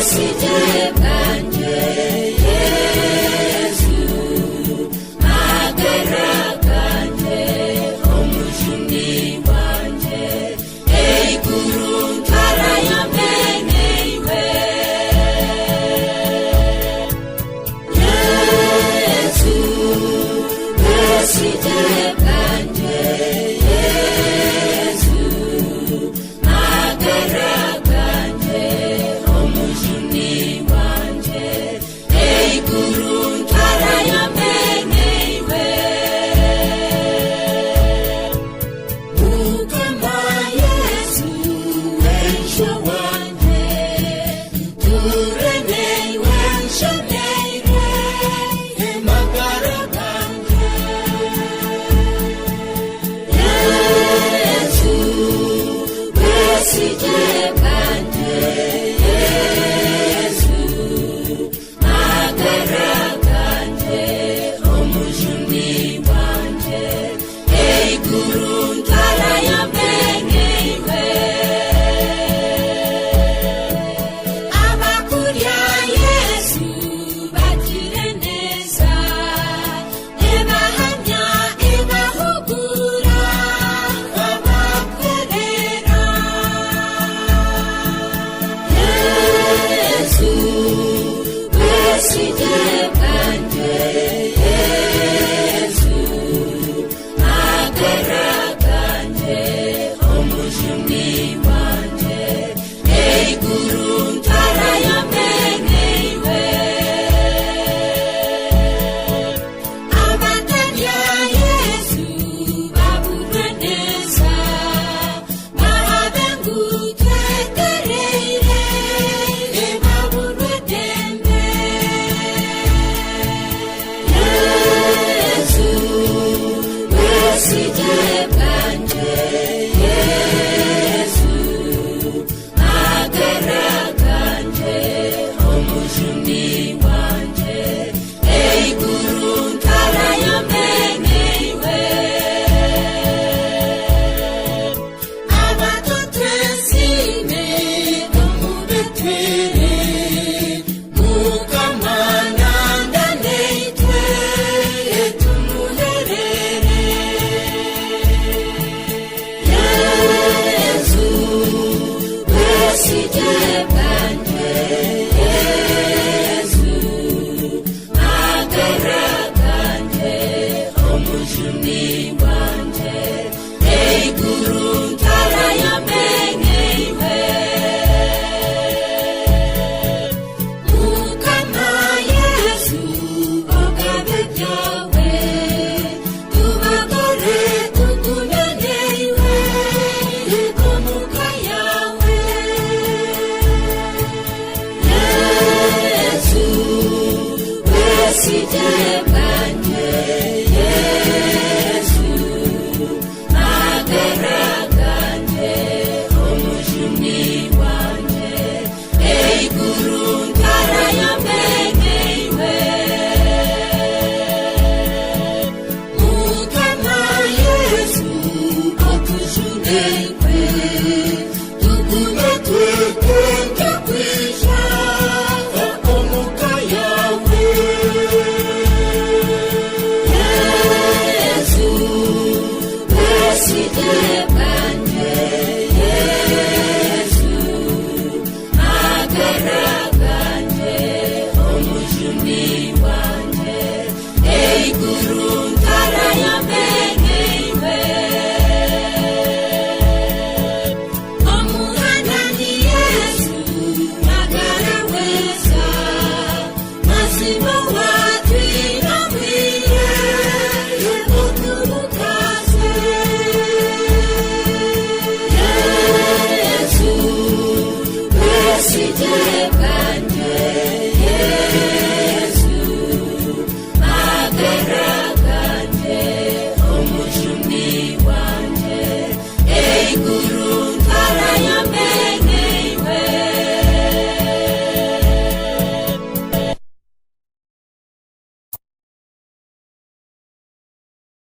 Bwesigye bwangye Yesu, magara gangye, Omujuni wangye, eiguru ntwarayo mbene iwe. Yesu, bwesigye bwangye Yesu, magara gangye, Omujuni wangye, eiguru ntwarayo mbene iwe. Mukama Yesu, wensho wangye, nture neiwe nshomeire emagara gangye. Yesu, bwesigye bwangye Yesu, magara gangye, Omujuni wangye, eiguru ntwarayo mbene iwe. Abakurya Yesu bagire neza, ebahamya ebahugura abakorera. Yesu, bwesigye bwangye Yesu, magara gangye, Omujuni wangye, eiguru ntwarayo mbene iwe. Abatarya Yesu baburwe neza, bahabe ngu twetereire, baburwe dembe. Yesu, bwesigye bwangye Yesu, magara gangye, Omujuni wangye, eiguru ntwarayo mbene iwe. Abato twesime bamubetere, Mukama nangane itwe tumuherere. Yesu, bwesigye bwangye Yesu, magara gangye, Omujuni wangye, eiguru ntwarayo mbene iwe. Mukama Yesu, ogabe byawe, tubagore tugume iwe, omuka yawe. Yesu, bwesigye bwangye Yesu, magara gangye, Omujuni wangye, eiguru ntwarayo mbene iwe. Mukama Yesu, otujune iwe, tugume twetenge kwija omuka yawe. Yesu, bwesigye bwangye.